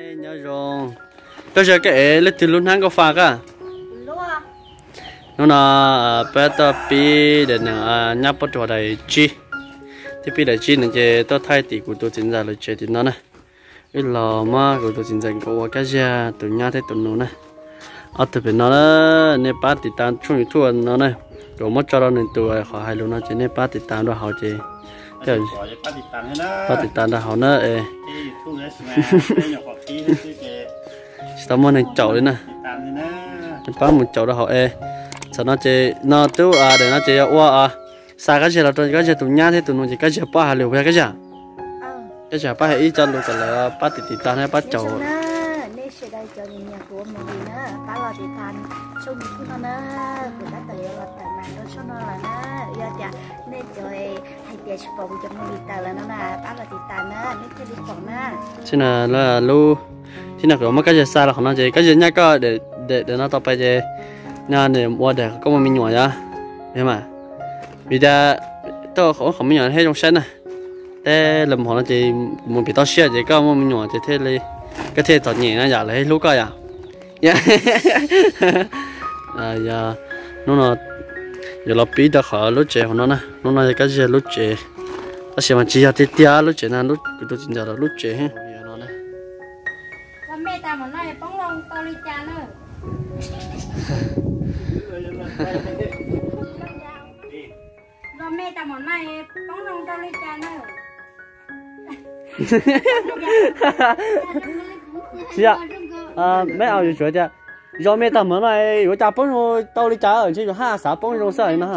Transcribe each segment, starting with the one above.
Nyob zoo, koj zag koj ev leej twg lub hnab nkauj fa koj? Hnub no peb tuaj pib daim neeg nyab pob tsuas daim tsib, twb pib daim tsib no ces tuaj thaij tim kuv tus txiv ntxawm lawv tsev tim no na. Wb los muab kuv tus txiv ntxawm nkawd ua kab zag tus nyab thiab tus nus na. Ob tug pem no na, nej pab tiv tas tshooj YouTube no na, kuv muab tso rau nws tus qhov hais lus no ces nej pab tiv tas rau hauv ces, pab tiv tas rau hauv na es. Tsis tau muaj neeg caum li na, pab mus caum rau hauv es. Txawm no ces no twb daim no ces yog ua xa kab zag los rau kab zag tus nyab thiab tus nus ces kab zag pab hais lus puas yog kab zag? Kab zag pab hais ib co lus kom lawv pab tiv tiv tas na pab caum. Nej sawv daws cov nyiam kuv ua movie na, pab los tiv tas tshooj YouTube no na, kuv tab tom yuav los tawm mas rau tshooj no lawm na. Yog tias nej cov hais tias tsis pom kuv cov movie tawm lawm no na, pab los tiv tas na, nej thiaj li pom na. Txij no lub, txij no kuv muab kab zag xa los qhov no ces kab zag nyab koj daim no tau pais ces no nws ua daim koj muaj me nyuam yom, mas vim tias tau qhov me nyuam thiaj zoo saib na. Tej lawv hov no ces kuv mus pem toj siab ces koj muaj me nyuam ces thiaj li, koj thiaj txom nyem na yom, lawv thiaj hlub koj yom. Yog hnub no yuav los pib rau qhov lub tsev hauv no na, hnub no yog kab zag lub tsev, tab sis mas tsis yog tiag tiag lub tsev na, kuv tus txiv ntxawm lawv lub tsev no. Tsis yog, meb aus yuav tsuav tias, zov me tag mov no yuav cas poob zoo tau li cas, ntshe yuav haj xav poob zoo xwb no.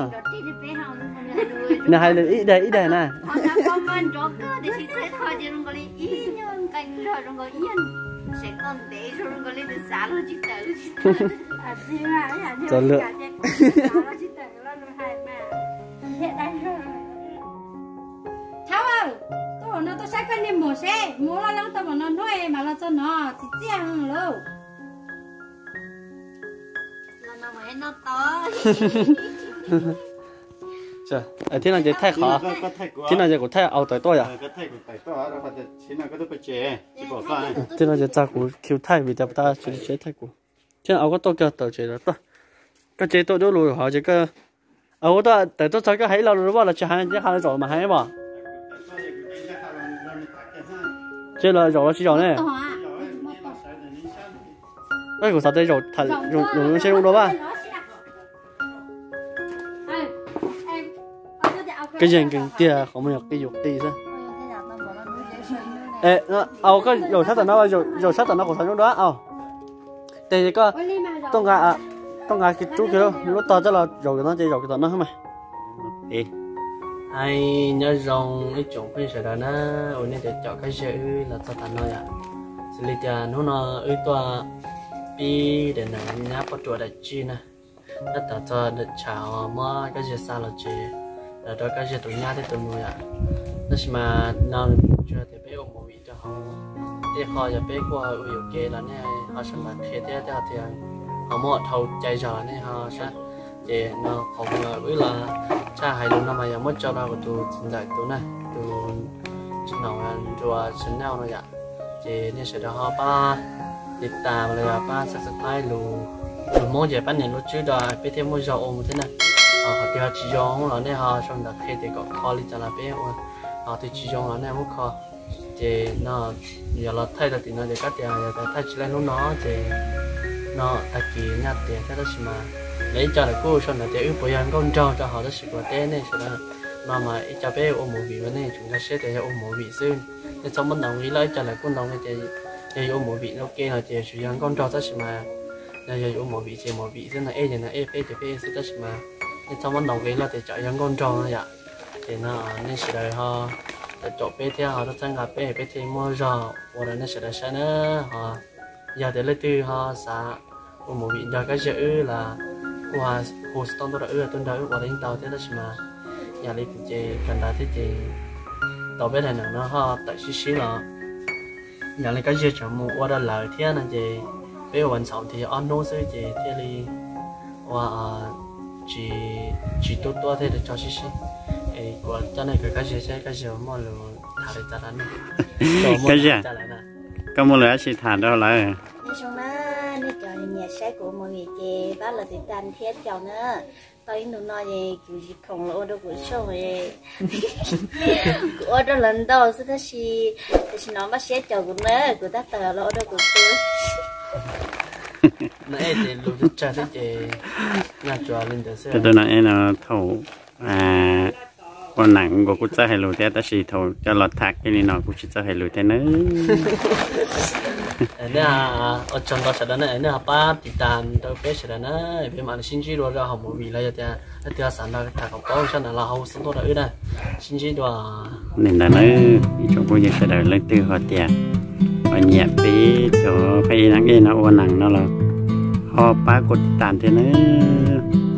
Nws hais lus ib daim ib daim na. Txawm lawm. Thaub, tuaj hauv no tuaj saib koj niag muam seb, mus loj leeb tau npaum no hnub es mam los txog no, txiv txiaj heev lauj. Thiab no ces thaij qhov, thiab no ces kuv thaij aus tawm tuaj yom. Thiab no ces txog kuv khiu thaij vim tias puas tas tsis tsev thaij kuv. Thiab aus koj tuaj kiag tawm tsev tuaj, koj tsev tuaj dub lug hov ces koj, aus koj tuaj tawm tuaj txog koj hais ib lo lus vaj los tsis hais, ces hais zaum mas hais os. Ces los zaum los tsis zaum ne? Kuv xav tias zaum, zaum seb zoo dua vaj. Koj yeej nkees tiag, qhov muag yog qi yus qi xwb. Au, koj zaum sab tom no, zaum sab tom no kuv xav zoo dua au. Tes koj tuaj nqa, tuaj nqa kiag rub kiag lub tog coj los zaum no ces zaum kiag tom no mas. Hais nyob zoo ib tsoom phooj ywg sawv daws na, uas nej cov caum kab zag wb los txog tas no yom. Xws li tias hnub no wb tuaj pib daim neeg nyab pob tsuas daim tsib na, tab tom txog daim tshav uas muab kab zag xa los tsev, los rau kab zag tus nyab thiab tus nus yom. Tab sis mas no tsuas tias peb ua movie rau hauv, tej qho yog peb kuj ua yuam kev los nej ho sawv ntawd qhia thiab, tej ho tias ho muab ua dhau cai zog los nej ho saib. Ces no qhov uas wb los tshaj hais lus no mas yog muab tso rau kuv tus txiv ntxawm tus na, tus tsis naum nrua channel no yom. Ces nej sawv daws ho pab tiv tas los yog pab subscribe lus, lus Hmoob ces pab nias lub tswb rau peb thiaj muaj zog ua mus thiab na. Ho qhov twg ho tsis zoo los nej ho sau ntawv qhia tias kom kho li cas los peb ua, ho twg tsis zoo los nej muab kho. Ces no yog los thaij rau tim no ces kab tias yog tias thaij tsis laij hnub no ces no tag kis nyaj tias thiab tab sis mas lawv ib co lawv kuj sau ntawv tias wb puas yog nkauj nraug rau hauv tab sis kuv teb nej sawv daws no mas ib co peb ua movie mas nej tsuas nkag siab tias yog ua movie xwb. Nej txhob muab ntaus nqi lawm, ib co lawv kuj ntaus nqi tias yog yuav ua movie ua ke no ces tsuas yog nkauj nraug tab sis mas yog, yog yuav ua movie ces movie xwb, nas ej ces nas ej, peb ces peb xwb tab sis mas nej txhob muab ntaus nqi lawm tias tsam yog nkauj nraug no yom. Ces no nej sawv daws ho caum peb thiab ho txhawb nqa peb, peb thiaj muaj zog ua rau nej sawv daws saib na. Ho yog tias leej twg ho xav ua movie nrog kab zag wb los kuj hu xov tooj tuaj rau wb, tuaj nrog wb ua li ntau thiab tab sis mas yam li kuv ces kawm ntawv thiab ces tau peb daim neeg no ho tawm sib sib los yog li kab zag tseem mus ua rau lawv thiab no ces peb ua ntxhaum nthi ob hnub xwb ces thiaj li ua tsis, tsis tub tuab thiaj li tso sib sib. Es kuv coj nej kawm kab zag seb kab zag muaj lus tham li cas rau nej. Kab zag, Koj muaj lus dab tsi tham rau lawv? Nyob zoo na, nej cov nyiam saib kuv movie ces pab los tiv tam thiab caum na. Tau ib ntus no es kuv tsis khoom los ua rau kuv show, kuv ua rau lawv ntau xwb tab sis tam sim no npaj siab caum kuv na, kuv tab tom los ua rau kuv tus. Tus no es no thaum ua neeg nkaus kuj txawj hais lus thiab tab sis thaum coj los tham kiag li no kuj tsis txawj hais lus thiab nawb. Nej ua tsaug ntau sawv daws na, nej ho pab tiv tam rau peb sawv daws na, peb mam li sib ntsib dua rau hauv movie los yog tias leej twg xav nrog tham kom paub sab nram los ho hu xov tooj rau wb na. Sib ntsib dua. Li ntawd nawb ib tsoom phooj ywg sawv daws, leej twg ho tias ho nyiam peb cov phab ej nab ej no ua neeg no los ho pab kuv tiv tam thiab nawb.